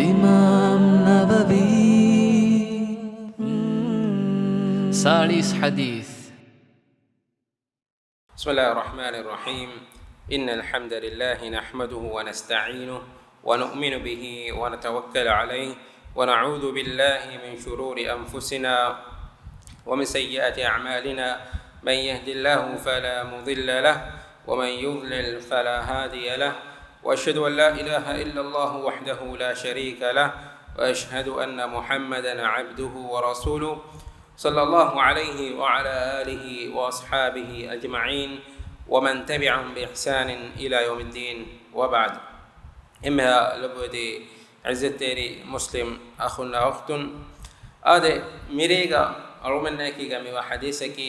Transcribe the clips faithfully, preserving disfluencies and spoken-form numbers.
އިމާމް ނަވަވީ. ސާޅީސް ޙަދީޘް. بسم الله الرحمن الرحيم. إن الحمد لله نحمده ونستعينه ونؤمن به ونتوكل عليه ونعوذ بالله من شرور أنفسنا ومن سيئات أعمالنا. من يهد الله فلا مضل له ومن يضلل فلا هادي له. وأشهد أن لا إله إلا الله وحده لا شريك له وأشهد أن محمدا عبده ورسوله. صلى الله عليه وعلى آله وأصحابه أجمعين ومن تبعهم بإحسان إلى يوم الدين وبعد. އެންމެހާ ލޮބުވެތި ޢިއްޒަތްތެރި މުސްލިމް އަޚުންނާ އުޚްތުން، އާދެ، މިރޭގަ އަޅުމެންނާއެކީގަ މިވާ ޙަދީޘަކީ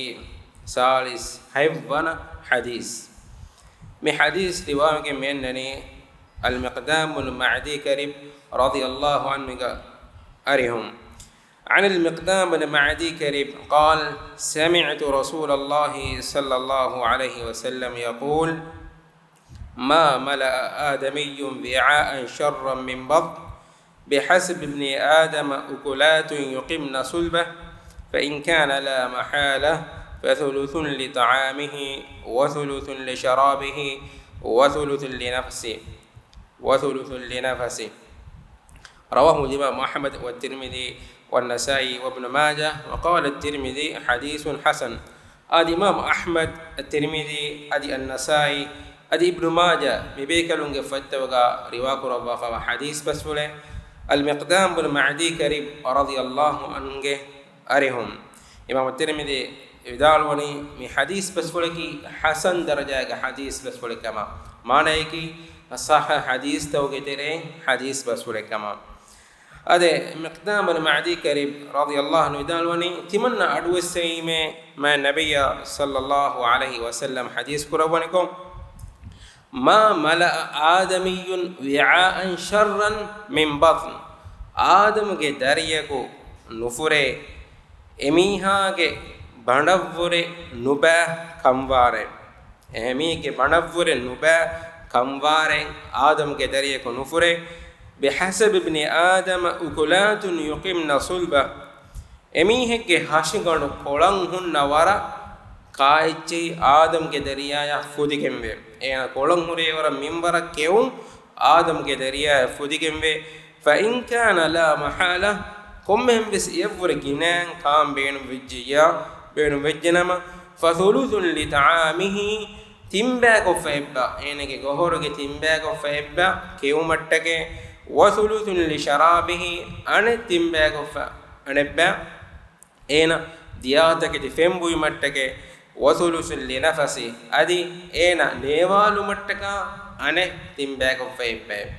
ސާޅީސް ހަތްވަނަ ޙަދީޘް. މި ޙަދީޘް ރިވާވެގެން މިއަންނަނީ އަލްމިޤްދާމް ބުނު މަޢްދީ ކަރިބް ރަޟިޔަﷲ ޢަންހުގެ އަރިހުން. عن المقدام بن معدي كرب قال: سمعت رسول الله صلى الله عليه وسلم يقول: ما ملأ آدمي وعاء شرا من بطن، بحسب ابن آدم أكلات يقمن صلبه، فإن كان لا محالة فثلث لطعامه وثلث لشرابه وثلث لنفسه. وثلث لنفسه. رواه الإمام أحمد والترمذي والنسائي وابن ماجه، وقال الترمذي: حديث حسن. އަދި އިމާމް އަޙްމަދު، ތިރްމިޛީ، އަދި އައްނަސާއީ، އަދި އިބްނު މާޖަ މި ބޭކަލުންގެ ފޮތްތަކުގަ ރިވާކުރައްވާފައިވާ ޙަދީޘް ބަސްފުޅެއް. އަލްމިޤްދާމް ބުނު މަޢްދީ ކަރިބް ރަޟިޔަﷲ ޢަންހުގެ އަރިހުން. އިމާމު ތިރްމިޛީ ވިދާޅުވަނީ، މި ޙަދީޘް ބަސްފުޅަކީ ޙަސަން ދަރަޖާގެ ޙަދީޘް ބަސްފުޅެއް ކަމަށް. މާނައަކީ، ޞައްޙަ ޙަދީޘްތަކުގެ ތެރެއިން ޙަދީޘް ބަސްފުޅެއް ކަމަށް. އާދެ، މިޤްދާމް ބުނު މަޢްދީ ކަރިބް ރަޟިޔަﷲ ޢަންހު ވިދާޅުވަނީ، ތިމަންނަ އަޑުއެއްސެވީމޭ، މާތް ނަބިއްޔާ ޞައްލަﷲ ޢަލައިހި ވަސައްލަމް ޙަދީޘް ކުރައްވަނިކޮށް، ما ملأ آدمي وعاء شرا من بطن. އާދަމުގެ ދަރިޔަކު ނުފުރޭ، އެމީހާގެ ބަނޑަށްވުރެ ނުބައި ކަންވާރެއް. އެމީހެއްގެ ބަނޑަށްވުރެ ނުބައި ކަންވާރެއް އާދަމުގެ ދަރިޔަކު ނުފުރޭ. بحسب ابن آدم أكلات يقمن صلبه. އެމީހެއްގެ ހަށިގަނޑު ކޮޅަށް ހުންނަ ވަރަށް ކާއެއްޗެހި އާދަމްގެ ދަރިޔާޔަށް ފުދިގެންވޭ. އޭނަ ކޮޅަށް ހުރޭ ވަރަށް މިންވަރަށް ކެއުން އާދަމްގެ ދަރިޔާޔަށް ފުދިގެންވޭ. فإن كان لا محالة، ކޮންމެހެން ވެސް އެއަށްވުރެ ގިނައިން ކާން ބޭނުން ވެއްޖިއްޔާ، ބޭނުން ވެއްޖެނަމަ، فثلث لطعامه، ތިންބައިކޮށްފަ އެއްބަ، އޭނަގެ ގޮހޮރުގެ ތިންބައިކޮށްފަ އެއްބަ ކެއުމަށްޓަކައި، وثلث لشرابه، އަނެއް ތިންބައިކޮށްފަ އަނެއްބަ، އޭނަ ދިޔާތަކެތި ފެން ބުއިމަށްޓަކައި، وثلث لنفسه، އަދި އޭނަ ނޭވާލުމަށްޓަކާ އަނެއް ތިންބައިކޮށްފަ އެއްބައެއް.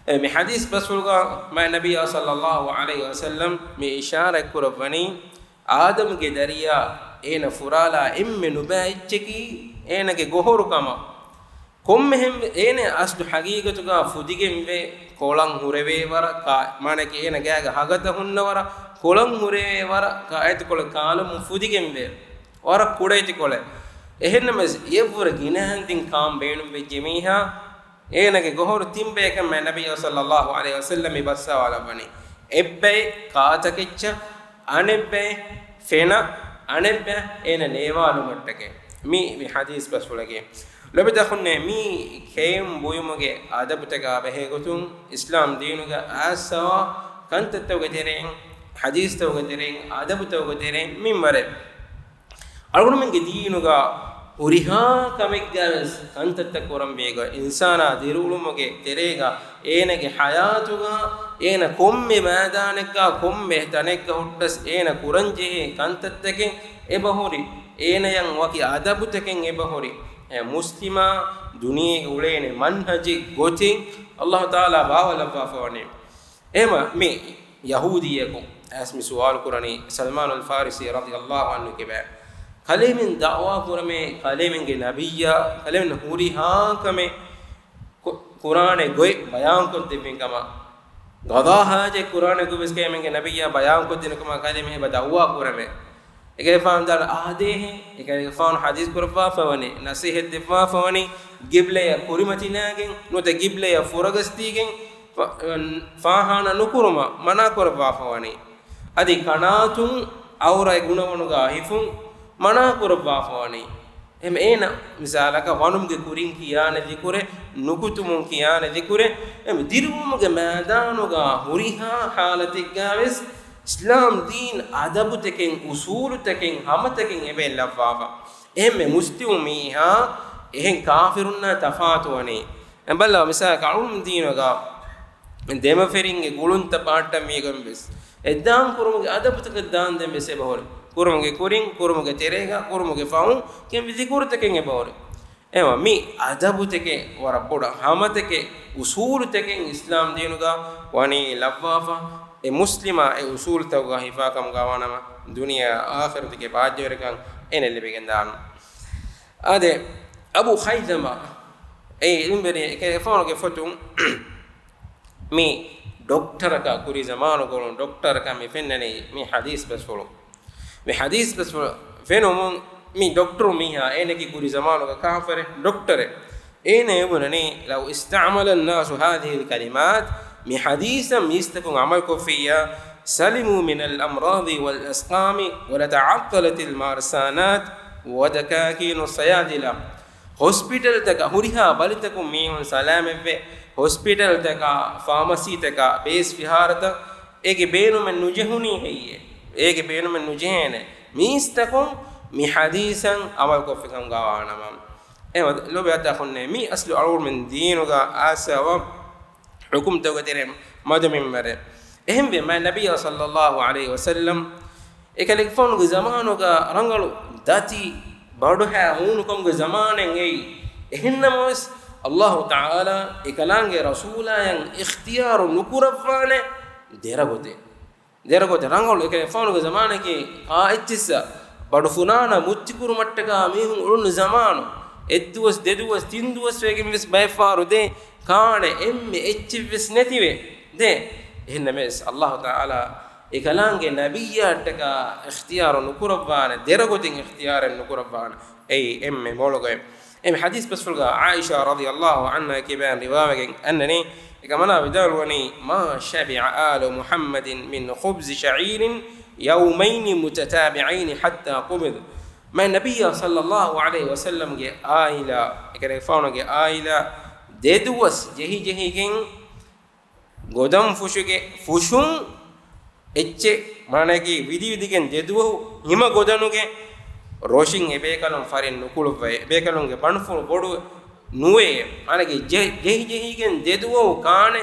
އެ، މި ޙަދީޘް ބަސްފުޅުގަ މާތް ނަބިއްޔާ ޞައްލަﷲ ޢަލައިހި ވަސައްލަމް މި އިޝާރަތް ކުރައްވަނީ، އާދަމްގެ ދަރިޔާ އޭނަ ފުރާލާ އެންމެ ނުބައި އެއްޗަކީ އޭނަގެ ގޮހޮރު ކަމަށް. ކޮންމެހެން އޭނަ އަސްލު ޙަޤީޤަތުގަ ފުދިގެންވޭ، ކޮޅަށް ހުރެވޭ ވަރަށް ކާ-، މާނައަކީ އޭނަ ގާގަ ހަގަތަ ހުންނަ ވަރަށް ކޮޅަށް ހުރެވޭ ވަރަށް ކާއެތިކޮޅެއް ކާލަމުން ފުދިގެންވޭ. ވަރަށް ކުޑައެތިކޮޅެއް. އެހެންނަމަވެސް އެއަށްވުރެ ގިނައިން ދިން ކާން ބޭނުން ވެއްޖެ މީހާ، އޭނަގެ ގޮހޮރު ތިން ބަޔަކަށް މާތް ނަބިއްޔާ ޞައްލަﷲ ޢަލައިހި ވަސައްލަމް މި ބައްސަވާލައްވަނީ. އެއްބައެއް ކާތަކެއްޗަށް، އަނެއްބައެއް ފެނަށް، އަނެއްބައި އޭނަ ނޭވާލުމަށްޓަކައި. މީ، މި ޙަދީޘް ބަސްފުޅެކޭ. ލޮބުވެތި އަޚުންނޭ، މީ ކެއުން ބުއިމުގެ އަދަބުތަކާ ބެހޭގޮތުން އިސްލާމް ދީނުގަ އައިސްފައިވާ ކަންތައްތަކުގެ ތެރެއިން، ޙަދީޘްތަކުގެ ތެރެއިން، އަދަބުތަކުގެ ތެރެއިން މިންވަރެއް. އަޅުގަނޑުމެންގެ ދީނުގަ ހުރިހާ ކަމެއްގަވެސް ކަންތައްތައް ކުރަންވީގޮތް، އިންސާނާ ދިރިއުޅުމުގެ ތެރޭގަ އޭނަގެ ޙަޔާތުގަ އޭނަ ކޮންމެ މައިދާނެއްގަ ކޮންމެ ތަނެއްގަ ހުއްޓަސް އޭނަ ކުރަންޖެހޭ ކަންތައްތަކެއް އެބަހުރި، އޭނަޔަށް ވަކި އަދަބުތަކެއް އެބަހުރި، އެ މުސްލިމާ ދުނިޔޭގަ އުޅޭނެ މަންހަޖެއް ގޮތެއް ﷲ ތަޢާލާ ބާވަލައްވާފަވަނީ. އެހެމަ މި ޔަހޫދީއަކު އައިސް މި ސުވާލު ކުރަނީ ސަލްމާނުލް ފާރިސީ ރަޟިޔަﷲ ޢަންހު ކިބައި. ކަލޭމެން ދަޢުވާ ކުރަމޭ، ކަލޭމެންގެ ނަބިއްޔާ، ކަލޭމެން ހުރިހާ ކަމެއް ކު-، ކުރާނެ ގޮތް ބަޔާންކޮށްދެއްވިން ކަމަށް. ޤަޟާ ޙާޖަތް ކުރާނެ ގޮތްވެސް ކަލޭމެންގެ ނަބިއްޔާ ބަޔާންކޮށްދިނު ކަމަށް ކަލޭމެން އެބަ ދަޢުވާ ކުރަމޭ. އެކަލޭގެފާނު ދާން އާދޭހެން، އެކަލޭގެފާނު ޙަދީޘް ކުރައްވާފަވަނީ، ނަޞޭޙަތް ދެއްވާފަވަނީ، ޤިބްލަޔަށް ކުރިމަތިލާގެން، ނުވަތަ ޤިބްލަޔަށް ފުރަގަސްދީގެން، ފާ-، ފާޚާނާ ނުކުރުމަށް މަނާކުރައްވާފަވަނީ. އަދި ކަނާތުން އައުރަތް ގުނަވަނުގާ ހިފުން މަނާކުރައްވާފަވަނީ. އެހެން އޭނަ މިސާލަކަށް ވަނުމުގެ ކުރިން ކިޔާނެ ޒިކުރެއް، ނުކުތުމުން ކިޔާނެ ޒިކުރެއް، އެ ދިރުވުމުގެ މައިދާނުގާ ހުރިހާ ޙާލަތެއްގާވެސް އިސްލާމް ދީން އަދަބުތަކެއް، އުސޫލުތަކެއް، ހަމަތަކެއް އެބައިން ލައްވާފަ. އެހެންމެ މުސްލިމު މީހާ އެހެން ކާފިރުންނާ ތަފާތުވަނީ. އެ ބައްލަވާ މިސާލަކަށް އަޅުގަނޑު ދީނުގަ ދެމަފިރިންގެ ގުޅުންތައް ބަހައްޓަން ވީގޮތް ވެސް އެއްދާން ކުރުމުގެ އަދަބުތަކަށް ދާންދެން ވެސް އެބަހުރި. ކުރުމުގެ ކުރިން، ކުރުމުގެ ތެރޭގަ، ކުރުމުގެ ފަހުން ކިޔަންވީ ޒިކުރުތަކެއް އެބަހުރި. އެވަ މި އަދަބުތަކެއް ވަރަށް ބޮޑަށް ހަމަތަކެއް އުސޫލުތަކެއް އިސްލާމް ދީނުގަ ވަނީ ލައްވާފަ. އެ މުސްލިމާ އެ އުސޫލުތަކުގަ ހިފާކަމުގަ ވާނަމަ ދުނިޔެ އާޚިރަތުގެ ބާއްޖަވެރިކަން އޭނަ ލިބިގެންދާނެ. އާދެ، އަބޫ ޚައިޘަމާ އެ އިލްމުވެރި އެކެ ފޯނުގެ ފޮތުން މި ޑޮކްޓަރަކާ ކުރި ޒަމާނުގަ ޑޮކްޓަރަކާ މި ފެންނަނީ މި ޙަދީޘް ބަސްފުޅު. މި ޙަދީޘް ބަސްފުޅު ފެނުމުން މި ޑޮކްޓަރު މީހާ އޭނަކީ ކުރި ޒަމާނުގަ ކާފަރެއް ޑޮކްޓަރެއް. އޭނަ އެބުނަނީ، "لو استعمل الناس هذه الكلمات" މި ޙަދީޘަށް މީސްތަކުން ޢަމަލުކޮށްފިއްޔާ، "سلموا من الأمراض والأسقام ولتعطلت المرسانات ودكاكين الصيادلة." ހޮސްޕިޓަލްތަކަށް ހުރިހާ ބަލިތަކުން މީހުން ސަލާމަތްވެ، ހޮސްޕިޓަލްތަކާ، ފާމަސީތަކާ، ބޭސް ފިހާރަތައް އޭގެ ބޭނުމެއް ނުޖެހުނީ ހެއްޔޭ؟ އޭގެ ބޭނުމެއް ނުޖެހޭނެ. މީސްތަކުން މި ޙަދީޘަށް ޢަމަލުކޮށްފިކަމުގަ ވާނަމަ، އެ ލޯބިވެތި އަޚުންނޭ، މީ އަސްލު އަޅުގަނޑުމެން ދީނުގަ އާސާވާ ޙުކުމްތަކުގެ ތެރޭ މަދު މިންވަރެއް. އެހެންވެ، މާތް ނަބިއްޔާ ޞައްލައްލާހު ޢަލައިހި ވަސައްލަމް އެކަލޭގެފާނުގެ ޒަމާނުގަ ރަނގަޅު ދަތި ބަޑުހައި ހޫނުކަމުގެ ޒަމާނެއް އެއީ. އެހެންނަމަވެސް، އައްލާހު ތަޢާލާ އެކަލާނގެ ރަސޫލާޔަށް އިޚްތިޔާރު ނުކުރައްވާނެ ދެރަގޮތެއް. ދެރަގޮތެއް ރަނގަޅު އެކަލޭގެފާނުގެ ޒަމާނަކީ ކާ އެއްޗިއްސަށް ބަޑު ފުރާނަ މުއްތިކުރުމަށްޓަކާ މީހުން އުޅުނު ޒަމާނު. އެއްދުވަސް، ދެދުވަސް، ތިން ދުވަސް ވެގެން ވެސް ބައެއްފަހަރު ދޭ، ކާނެ އެންމެ އެއްޗެއް ވެސް ނެތިވެ ދޭ. އެހެންނަމަވެސް، އައްލާހު ތަޢާލާ އެކަލާނގެ ނަބިއްޔާއަށްޓަކާ އިޚްތިޔާރު ނުކުރައްވާނެ، ދެރަގޮތެއް އިޚްތިޔާރެއް ނުކުރައްވާނެ. އެއީ އެންމެ މޮޅު ގޮތް. އެންމެ ޙަދީޘް ބަސްފުޅުގަ ޢާއިޝާ ރަޟިޔައްލާހު ޢަންހާ ކިބައިން ރިވާވެގެން އަންނަނީ، އެކަމަނާ ވިދާޅުވަނީ، "ما شبع آل محمد من خبز شعير يومين متتابعين حتى قبض." މާތް ނަބިއްޔާ ޞައްލައްލާހު ޢަލައިހި ވަސައްލަމްގެ ޢާއިލާ، އެކަލޭގެފާނުގެ ޢާއިލާ ދެދުވަސް ޖެހިޖެހިގެން ގޮދަން ފުށުގެ ފުށުން އެއްޗެއް، މާނައަކީ ވިދިވިދިގެން ދެދުވަހު ހިމަ ގޮދަނުގެ ރޮށިން އެބޭކަލުން ފަރެއް ނުކުޅުއްވައޭ، އެބޭކަލުންގެ ބަނޑުފުޅު ބޮޑު ނުވެޔޭ. މާނައަކީ ޖެ-، ޖެހިޖެހިގެން ދެދުވަހު ކާނެ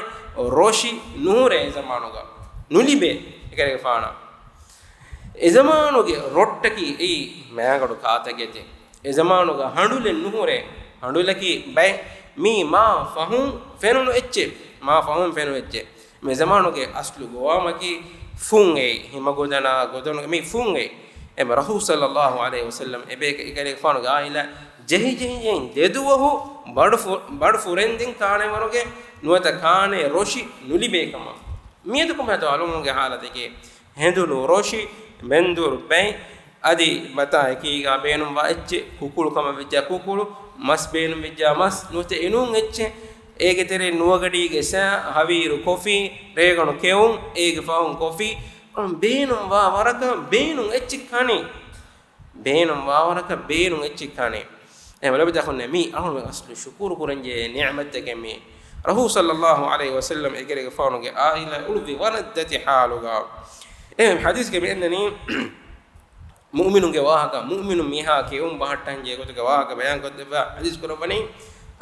ރޮށި ނުހުރޭ އެ ޒަމާނުގަ. ނުލިބޭ އެކަލޭގެފާނަށް. އެޒަމާނުގެ ރޮއްޓަކީ އެއީ މާގަނޑު ކާތަކެތި. އެޒަމާނުގަ ހަނޑުލެއް ނުހުރޭ. ހަނޑުލަކީ ބައެއް މީ މާ ފަހުން ފެނުނު އެއްޗެއް. މާ ފަހުން ފެނު އެއްޗެއް. މި ޒަމާނުގެ އަސްލު ގޮވާމަކީ ފުން އެއީ. ހިމަގޮދަނާ ގޮދަނުގެ މީ ފުން އެއީ. އެމަ ރަސޫލު ޞައްލައްލާހު ޢަލައިހި ވަސައްލަމް އެބޭކަ-، އެކަލޭގެފާނުގެ ޢާއިލާ ޖެހިޖެހިގެން ދެދުވަހު ބަޑު ފު-، ބަޑު ފުރެންދެން ކާނެވަރުގެ ނުވަތަ ކާނެ ރޮށި ނުލިބޭ ކަމަށް. މިއަދު ކޮންމެހާތޯ އަޅުގަނޑުގެ ޙާލަތެކޭ. ހެނދުނު ރޮށި، މެންދުރު ބައި، އަދި ބަތާ އެކީގަ ބޭނުންވާ އެއްޗެއް، ކުކުޅު ކަމަށް ވެއްޖާ ކުކުޅު، މަސް ބޭނުން ވެއްޖާ މަސް، ނުވަތަ އެނޫން އެއްޗެއް. އޭގެ ތެރެއިން ނުވަގަޑީގެ ސައި، ހަވީރު ކޮފީ، ރޭގަނޑު ކެއުން، އޭގެ ފަހުން ކޮފީ، ބޭނުންވާ ވަރަކަށް ބޭނުން އެއްޗެއް ކަނީ. ބޭނުން ވާވަރަކަށް ބޭނުން އެއްޗެއް ކާނެ. އެ ލަބިތަކުންނެ މީ އަހުން އަސްލު ޝުކުރު ކުރަންޖެހޭ ނިޢުމަތެކެ މީ. ރަސޫލު ޞައްލައްލާހު ޢަލައިހި ވަސައްލަމް އެކަލޭގެފާނުގެ ޢާއިލާ އުޅުއްވި ވަރަށް ދަތި ޙާލުގަ. އެ ޙަދީޘްގަ މި އެންނަނީ މުއުމިނުންގެ ވާހަކަ، މުއުމިނު މީހާ ކެއުން ބަހައްޓަންޖެހޭ ގޮތުގެ ވާހަކަ ބަޔާންކޮށްދެއްވާ ޙަދީޘް ކުރައްވަނީ،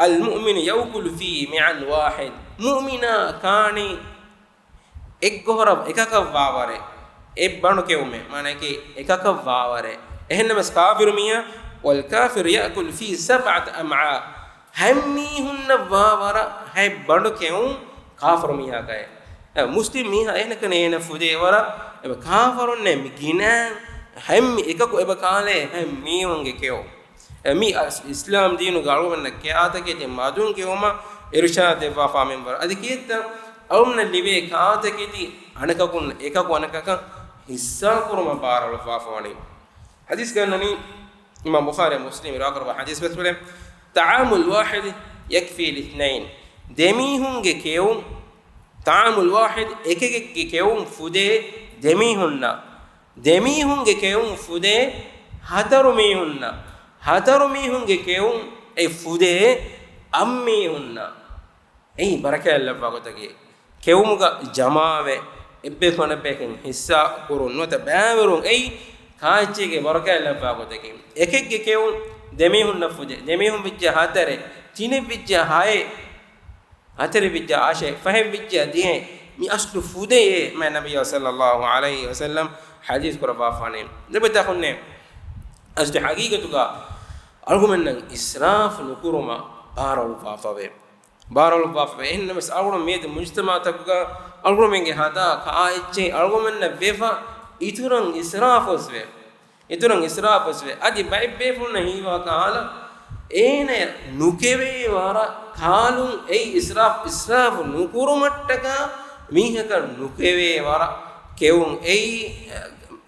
"المؤمن يأكل في معا واحد." މުއުމިނާ ކާނީ އެއްގޮހަރަށް އެކަކަށް ވާވަރެއް، އެއް ބަނޑު ކެއުމެއް، މާނައަކީ އެކަކަށް ވާވަރެއް. އެހެންނަމަސް ކާފިރު މީހާ، "والكافر يأكل في سبعة أمعاء." ހަތް މީހުންނަށް ވާވަރަށް ހަތް ބަނޑު ކެއުން ކާފަރު މީހާ ކައެ. އެ، މުސްލިމް މީހާ އެހެނަކަނެ އޭނަ ފުދޭ ވަރަށް، އެބަ ކާފަރުންނެ މި ގިނަ ހަތް މި އެކަކު އެބަ ކާލޭ ހަތް މީހުންގެ ކެއުން. އެ، މި އަސް-، އިސްލާމް ދީނުގެ އަޅުގަނޑަށް ކާތަކެތި މަދުން ކެއުމަށް އިރުޝާދު ދެއްވާފާ މިންވަރު. އަދި ކީއްތަ އަޅުގަނޑަށް ލިބޭ ކާތަކެތި އަނެކަކުން އެކަކު އަނެކަކަށް ހިއްސާ ކުރުމަށް ބާރުއަޅުއްވާފަވަނީ. ޙަދީޘްގަ އަންނަނީ އިމާމް ބުޚާރީ މުސްލިމް ރިވާކުރައްވާ ޙަދީޘް ބަސްފުޅެއް، "طعام الواحد يكفي لاثنين." ދެމީހުންގެ ކެއުން ޠަޢާމުލް ވާޙިދު، އެކެކެއްގެ ކެއުން ފުދޭ ދެމީހުންނަށް، ދެމީހުންގެ ކެއުން ފުދޭ ހަތަރު މީހުންނަށް، ހަތަރު މީހުންގެ ކެއުން އެ ފުދޭ އަށް މީހުންނަށް. އެއީ ބަރަކާތްލައްވާ ގޮތަކީ. ކެއުމުގަ ޖަމާވެ، އެއްބަޔަކު އަނެއްބަޔަކަށް ހިއްސާ ކުރުން ނުވަތަ ބައިވެރުން، އެއީ ކާއެއްޗެއްގެ ބަރަކާތްލައްވާ ގޮތަކީ. އެކެއްގެ ކެއުން ދެމީހުންނަށް ފުދޭ، ދެމީހުން ވެއްޖެ ހަތަރެއް، ތިނެއް ވެއްޖެ ހައެއް، ހަތަރެއް ވެއްޖެ އަށެއް، ފަހެއް ވެއްޖެ ދިހެއް، މި އަސްލު ފުދޭ މާތް ނަބިއްޔާ ޞައްލައްލާހު ޢަލައިހި ވަސައްލަމް ޙަދީޘް ކުރައްވާފާނެ. ލެބެތާ ހުންނެ އަސްލު ޙަޤީޤަތުގަ އަޅުގަނޑުމެންނަށް އިސްރާފު ނުކުރުމަށް ބާރުއަޅުއްވާފަވޭ. ބާރުއަޅުއްވާފަވޭ. އެހެންނަމަވެސް އަޅުގަނޑު މިއަދު މުޖުތަމަޢުތަކުގަ އަޅުގަނޑުމެންގެ ހަދާ ކާއެއްޗެއް އަޅުގަނޑުމެންނަށް ވެފަ އިތުރަށް އިސްރާފުވެސްވޭ. އިތުރަށް އިސްރާފުވެސްވޭ. އަދި ބައެއް ބޭފުޅުންނަށް ހީވާ ކަހަލަ، އޭނަޔަށް ނުކެވޭ ވަރަށް ކަހަލުން އެއީ އިސްރާފު، އިސްރާފު ނުކުރުމަށްޓަކާ މީހަކަށް ނުކެވޭ ވަރަށް ކެއުން އެއީ،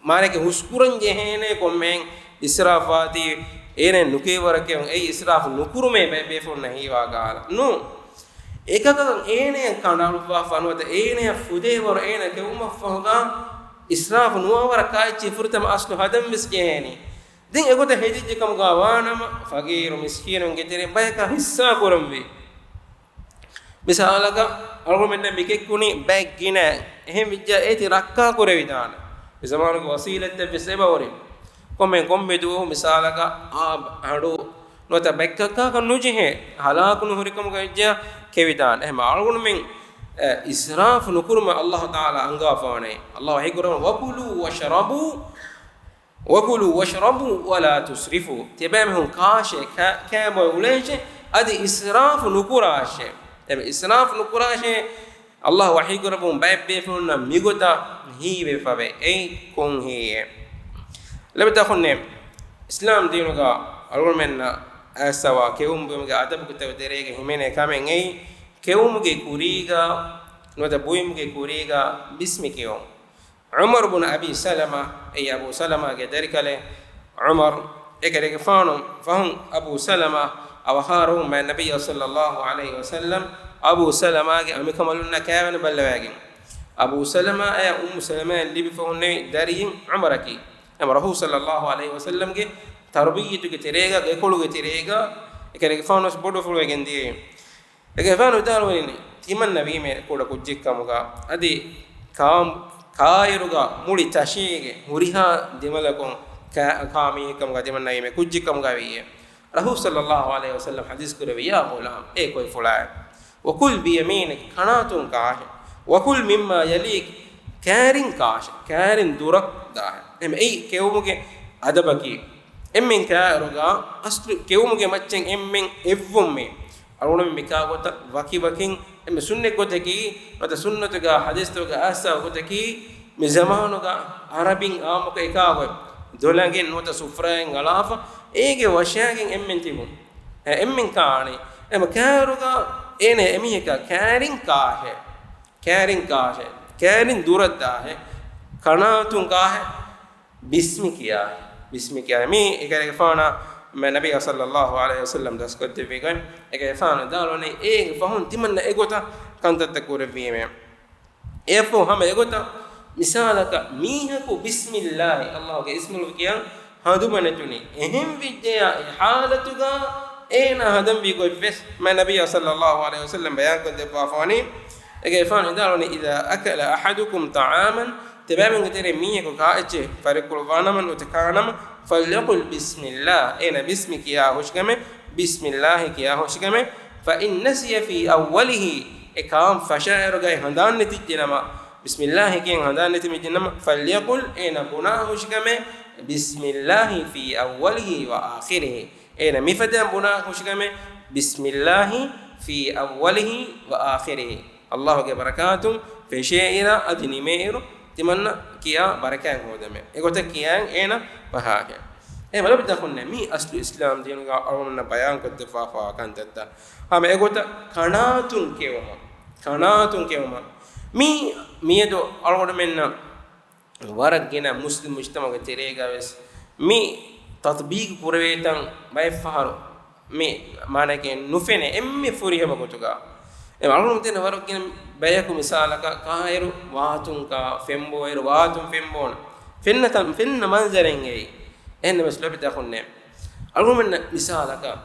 މާނައަކީ ހުސްކުރަން ޖެހޭނެ ކޮންމެހެން އިސްރާފާތީ، އޭނަ ނުކެވޭ ވަރަކަށް އެއީ އިސްރާފު ނުކުރުމޭ ބައެއް ބޭފުޅުންނަށް ހީވާ ކަހަލަ. ނޫން. އެކަކަށް އޭނަޔަށް ކަނޑައަޅުއްވާފަ ނުވަތަ އޭނަޔަށް ފުދޭ ވަރު އޭނަ ކެއުމަށްފަހުގަ އިސްރާފު ނުވާ ވަރަށް ކާއެއްޗެއް ފުރަތަމަ އަސްލު ހަދަން ވެސް ޖެހޭނީ. ދެން އެގޮތަށް ހެދިއްޖެ ކަމުގަ ވާނަމަ، ފަގީރު މިސްކީނުންގެ ތެރެއިން ބަޔަކަށް ހިއްސާ ކުރަންވީ. މިސާލަކަށް، އަޅުގަނޑުމެންނަށް މި ކެއްކުނީ ބައެއް ގިނަ، އެހެން ވިއްޖާ އޭތި ރައްކާ ކުރެވިދާނެ. މި ޒަމާނުގެ ވަސީލަތްތައް ވެސް އެބަހުރި. ކޮންމެ ކޮންމެ ދުވަހު މިސާލަކަށް އާ ހަޑު ނުވަތަ ބައްކައްކާކަށް ނުޖެހޭ، ހަލާކު ނުހުރި ކަމުގަ ވިއްޖާ ކެވިދާނެ. އެހެން އަޅުގަނޑުމެން، އެ، އިސްރާފު ނުކުރުމަށް އައްލާހު ތަޢާލާ އަންގާފާނެ. އައްލާހު ވަޙީ ކުރަން، وَكُلُوا وَاشْرَبُوا وَكُلُوا وَاشْرَبُوا وَلَا تُسْرِفُوا. ތިޔަބައިމީހުން ކާށޭ، ކާ-، ކާބޮއެ އުޅޭށޭ، އަދި އިސްރާފު ނުކުރާށޭ. އެ އިސްރާފު ނުކުރާށޭ. އައްލާހު ވަޙީ ކުރައްވަމުން ބައެއް ބޭފުޅުންނަށް މިގޮތަށް ހީވެފަވޭ. އެއީ ކޮން ހީއެއް؟ ލެބެތާ ހުންނެ އިސްލާމް ދީނުގަ އަޅުގަނޑުމެންނަށް އައިސްފަވާ ކެއުމުގެ އަދަބުތަކުގެ ތެރޭގަ ހިމެނޭ ކަމެއް އެއީ، ކެއުމުގެ ކުރީގަ ނުވަތަ ބުއިމުގެ ކުރީގަ ބިސްމި ކިޔުން. ޢުމަރު ބުނު އަބީ ސަލަމާ، އެއީ އަބޫ ސަލަމާގެ ދަރިކަލެއް ޢުމަރު، އެކަލޭގެފާނު ފަހުން އަބޫ ސަލަމާ އަވަހާރަވުން މާތް ނަބިއްޔާ ޞައްލައްލާހު ޢަލައިހި ވަސައްލަމް އަބޫ ސަލަމާގެ އަނބިކަނބަލުންނާ ކާވެނި ބައްލަވައިގެން. އަބޫ ސަލަމާއާ އުއްމު ސަލަމާއަށް ލިބިފަ ހުންނެވި ދަރިއެއް ޢުމަރަކީ. އެމަ ރަސޫލު ޞައްލައްލާހު ޢަލައިހި ވަސައްލަމްގެ ތަރުބިއްޔަތުގެ ތެރޭގަ، ގެކޮޅުގެ ތެރޭގަ އެކަލޭގެފާނު ވެސް ބޮޑުފުޅުވެގެން ދިޔައީ. އެކަލޭގެފާނު ވިދާޅުވަނީ، ތިމަންނަ ވީމޭ ކުޑަ ކުއްޖެއްކަމުގަ، އަދި ކާ-، ކާއިރުގަ މުޅި ތަށީގެ ހުރިހާ ދެމަލަކުން ކާ-، ކާ މީހެއްކަމުގަ ތިމަންނަ ވީމޭ ކުއްޖެއްކަމުގަ ވިއްޔޭ. ރަސޫލު ޞައްލައްލާހު ޢަލައިހި ވަސައްލަމް ޙަދީޘް ކުރެއްވި، يَا غُلَامُ، އޭ ކޮއިފުޅާއޭ، وَكُلْ بِيَمِينِكَ، ކަނާތުން ކާށޭ، وَكُلْ مِمَّا يَلِيكَ، ކައިރިން ކާށޭ، ކައިރިން ދުރަށް ދާށޭ. އެހެން އެއީ ކެއުމުގެ އަދަބަކީ. އެންމެން ކާއިރުގަ އަސްލު ކެއުމުގެ މައްޗަށް އެންމެން އެއްވުން މީ. އަޅުގަނޑު މިކާ ގޮތަށް ވަކިވަކިން އެންމެ ސުންނަތް ގޮތަކީ، ނުވަތަ ސުންނަތުގަ ޙަދީޘްތަކުގަ އައިސްފަ ގޮތަކީ، މި ޒަމާނުގަ ޢަރަބިން އާއްމުކޮށް އެކާ ގޮތް ދޮލަނގެއް ނުވަތަ ސުފްރާއެއް އަޅާފަ، އޭގެ ވަށާގެން އެންމެން ތިބުން. އެ އެންމެން ކާނީ. އެމަ ކާއިރުގަ އޭނަ އެމީހަކަށް ކައިރިން ކާށޭ. ކައިރިން ކާށޭ. ކައިރިން ދުރަށް ދާށޭ. ކަނާތުން ކާށޭ. ބިސްމި ކިޔާ، ބިސްމި ކިޔާ. މީ އެކަލޭގެފާނާ މާތް ނަބިއްޔާ ޞައްލައްލާހު ޢަލައިހި ވަސައްލަމް ދަސްކޮށްދެއްވި ގޮތް. އެކަލޭގެފާނު ވިދާޅުވަނީ، އޭގެ ފަހުން ތިމަންނަ އެގޮތަށް ކަންތައްތައް ކުރެއްވީމޭ. އެއަށްފަހު ހަމަ އެގޮތަށް މިސާލަކަށް މީހަކު ބިސްމިއްލާހި، އައްލާހުގެ އިސްމުލު ކިޔަން ހަނދުމަ ނެތުނީ. އެހެން ވިއްޖެޔާ އެ ޙާލަތުގަ އޭނާ ހަދަންވީ ގޮތްވެސް މާތް ނަބިއްޔާ ޞައްލައްލާހު ޢަލައިހި ވަސައްލަމް ބަޔާންކޮށްދެއްވާފަވަނީ. އެކަލޭގެފާނު ވިދާޅުވަނީ، إِذَا أَكَلَ أَحَدُكُمْ طَعَامًا، ތިބޭމެންގެ ތެރެއިން މީހަކު ކާއެއްޗެއް ފަރިއްކުޅުއްވާނަމަ ނުވަތަ ކާނަމަ، فَلْيَقُلْ بِسْمِ اللَّهِ، އޭނަ ބިސްމި ކިޔާ ހުށިގަމެ، ބިސްމިއްލާހި ކިޔާ ހުށިގަމެ، فَإِنْ نَسِيَ فِي أَوَّلِهِ، އެ ކާން ފަށާއިރުގައި ހަނދާން ނެތިއްޖެނަމަ، ބިސްމިއްލާހި ކިޔަން ހަނދާން ނެތިމިއްޖެނަމަ، فَلْيَقُلْ، އޭނަ ބުނާ ހުށިގަމެ، بِسْمِ اللَّهِ فِي أَوَّلِهِ وَآخِرِهِ، އޭނަ މިފަދައިން ބުނާ ހުށިގަމެ، بِسْمِ اللَّهِ فِي أَوَّلِهِ وَآخِرِهِ. އައްލާހުގެ ބަރަކާތުން ފެށޭއިރާ އަދި ނިމޭއިރު ތިމަންނަ ކިޔާ ބަރަކާތް ހޯދަމޭ. އެގޮތަށް ކިޔާއިން އޭނަ ފަހާގެ. އެ މަލަބި ދަކުންނެ މީ އަސްލު އިސްލާމް ދީނުގަ އަޅުގަނޑުމެންނަށް ބަޔާންކޮށްދެއްވާފަވާ ކަންތައްތައް. ހަމަ އެގޮތަށް ކަނާތުން ކެއުމަށް، ކަނާތުން ކެއުމަށް. މީ މިއަދު އަޅުގަނޑުމެންނަށް ވަރަށް ގިނަ މުސްލިމް މުޖްތަމަޢުގެ ތެރޭގަ ވެސް މި ތަޠްބީޤު ކުރެވޭތަން ބައެއް ފަހަރު މި މާނައަކީ ނުފެނޭ. އެންމެ ފުރިހަމަ ގޮތުގަ، އެ އަޅުގަނޑުމެން ދެން ވަރަށް ގިނަ ބަޔަކު މިސާލަކަށް ކާއިރު ވާތުން ކާ ފެންބޯއިރު ވާތުން ފެންބޯނަ ފެންނަ ތަން، ފެންނަ މަންޒަރެއް އެއީ. އެހެންނަމަވެސް ލޮބިތަކުންނޭ އަޅުގަނޑުމެންނަށް މިސާލަކަށް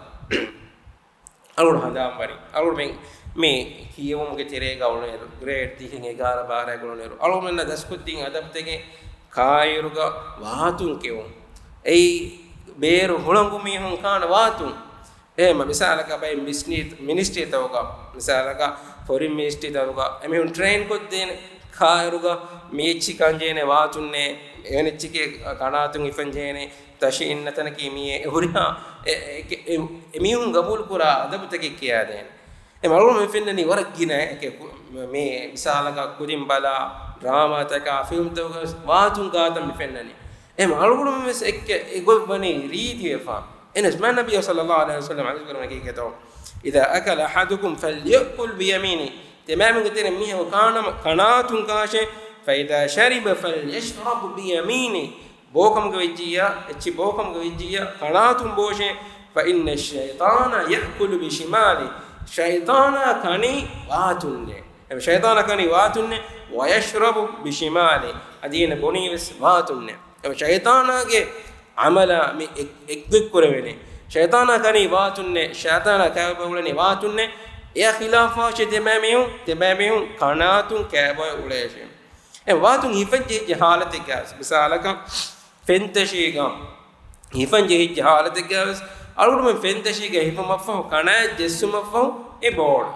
އަޅުގަނޑު ހަނދާންވަނީ، އަޅުގަނޑުމެން މި ކިޔެވުމުގެ ތެރޭގަ އުޅުނުއިރު، ގްރޭޑް ދިހަ، އެގާރަ، ބާރައިގަ އުޅުނުއިރު، އަޅުގަނޑުމެންނަށް ދަސްކޮށްދިން އަދަބުތަކެއް ކާއިރުގަ ވާތުން ކެއުން. އެއީ ބޭރު ހުޅަނގު މީހުން ކާނެ ވާތުން. އެހެންމަ މިސާލަކަށް ބައެއް މިސްނީ-، މިނިސްޓްރީތަކުގަ، މިސާލަކަށް ފޮރިން މިނިސްޓްރީތަކުގަ އެމީހުން ޓްރެއިން ކޮށްދޭނެ ކާއިރުގަ މި އެއްޗި ކަންޖޭނެ ވާތުންނޭ، އެވެނި އެއްޗެކޭ ކަނާތުން ހިފަންޖޭނެ، ތަށި އިންނަ ތަނަކީ މިއޭ، އެ ހުރިހާ އެ-، އެ-، އެ-، އެމީހުން ގަބޫލުކުރާ އަދަބުތަކެއް ކިޔާދޭނެ. އެ އަޅުގަނޑުމެން ފެންނަނީ ވަރަށް ގިނަ އެކެ ކު-، މި މިސާލަކަށް ކުދިން ބަލާ ޑްރާމާތަކާ ފިލްމްތަކުގަ ވާތުން ކާތަން މި ފެންނަނީ. އެ އަޅުގަނޑުމެން ވެސް އެއްކެ އެ ގޮތް ވަނީ ރީތިވެފަ. އެހެނަސް މާތް ނަބިއްޔާ ޞައްލައްލާހު ޢަލައިހި ވަސައްލަމް ޙަދީޘް ކުރަމަކީ ކެތޯ؟ إذا أكل أحدكم فليأكل بيمينه. ތިމާމެންގެ ތެރެ މީހަކު ކާނަމަ ކަނާތުން ކާށޭ، فإذا شرب فليشرب بيمينه. ބޯކަމުގަ ވެއްޖިއްޔާ، އެއްޗި ބޯކަމުގަ ވެއްޖިއްޔާ، ކަނާތުން ބޯށޭ، فإن الشيطان يأكل بشماله. ޝައިޠާނާ ކަނީ ވާތުންނޭ. އެ ޝައިޠާނާ ކަނީ ވާތުންނޭ، ويشرب بشماله. އަދި އޭނަ ބޮނީ ވެސް ވާތުންނޭ. އެ ޝައިޠާނާގެ ޢަމަލާ މި އެއް-، އެއްގޮތް ކުރެވޭނެ. ޝައިޠާނާ ކަނީ ވާތުންނޭ، ޝައިޠާނާ ކާބައި އުޅެނީ ވާތުންނޭ. އެއާ ޚިލާފަށޭ ތިމާމީހުން، ތިމާމީހުން ކަނާތުން ކާބައި އުޅޭށޭ. އެ ވާތުން ހިފަން ޖެހިއްޖެ ހާލަތެއްގަ މިސާލަކަށް ފެންތަށީގަ ހިފަން ޖެހިއްޖެ ހާލަތެއްގަ ވެސް އަޅުގަނޑުމެން ފެންތަށީގަ ހިފުމަށްފަހު ކަނާތް ޖެއްސުމަށްފަހު އެ ބޯޅަ.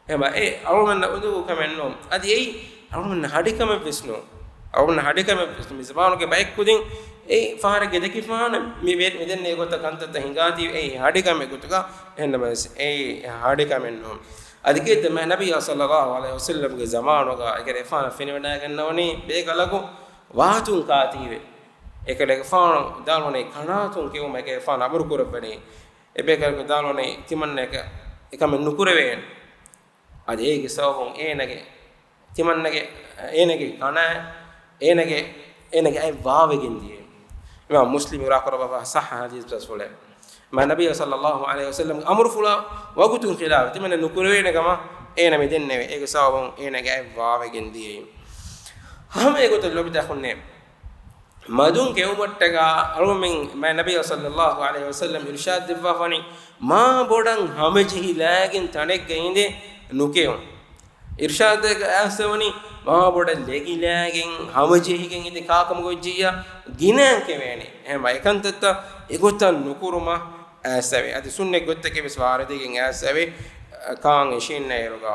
އެމަ އެ އަޅުގަނޑަށް އުނދަގޫ ކަމެއް ނޫން. އަދި އެއީ އަޅުގަނޑަށް ހަޑި ކަމެއް ވެސް ނޫން. އަޅުގަނޑަށް ހަޑި ކަމެއް ވެސް ނޫން. މި ޒަމާނުގެ ބައެއް ކުދިން އެއީ ފަހަރެއްގެ ދެކިފާނަ މި ވެ-، މިދެންނެ ގޮތަށް ކަންތައްތައް ހިނގާތީ އެއީ ހަޑި ކަމެއް ގޮތުގަ. އެހެންނަމަވެސް އެއީ ހަޑި ކަމެއް ނޫން. އަދި ކީއްތަ މާތް ނަބިއްޔާ ޞައްލައްލާހު ޢަލައިހި ވަސައްލަމްގެ ޒަމާނުގަ އެކަލޭގެފާނަށް ފެނިވަޑައިގަންނަވަނީ ބޭކަލަކު ވާތުން ކާތީވެ. އެކަލޭގެފާނު ވިދާޅުވަނީ ކަނާތުން ކެއުމަށް އެކަލޭގެފާނު އަމުރު ކުރައްވަނީ. އެބޭކަލަކު ވިދާޅުވަނީ ތިމަންނައަކަށް އެކަމެއް ނުކުރެވޭނެ. އަދި އޭގެ ސަބަބުން އޭނަގެ، ތިމަންނަގެ، އޭނަގެ ކަނާ، އޭނަގެ، އޭނަގެ އަތް ވާވެގެން ދިޔައީ. އިމާމް މުސްލިމް ރިވާކުރައްވާ ޞައްޙަ ޙަދީޘް ބަސްފުޅެއް. މާތް ނަބިއްޔާ ޞައްލައްލާހު ޢަލައިހި ވަސައްލަމްގެ އަމުރުފުޅާ ވަގުތުން ޚިލާފަށް ތިމަންނަ ނުކުރެވޭނެ ކަމަށް އޭނަ މި ދެންނެވި. އޭގެ ސަބަބުން އޭނަގެ އަތް ވާވެގެން ދިޔައީ. ހަމަ އެގޮތަށް ލޮބިތަކުންނޭ. މަދުން ކެއުމަށްޓަކާ އަޅުމެން މާތް ނަބިއްޔާ ޞައްލައްލާހު ޢަލައިހި ވަސައްލަމް އިރުޝާދު ދެއްވާފަނީ، މާ ބޮޑަށް ހަމަޖެހިލާގެން ތަނެއްގަ އިނދެ ނުކެއުން. އިރުޝާދެއްގަ އައިސްފަވަނީ، މާ ބޮޑަށް ލެގިލާގެން ހަމަޖެހިގެން އިނދެ ކާކަމުގަ ވެއްޖިއްޔާ ގިނައިން ކެވޭނެ. އެހެންވެ އެކަންތައްތައް އެގޮތަށް ނުކުރުމަށް އައިސްފަވޭ. އަދި ސުންނަތް ގޮތްތަކެއް ވެސް ވާރިދުވެގެން އައިސްފަވޭ، ކާން އިށީންނައިރުގަ.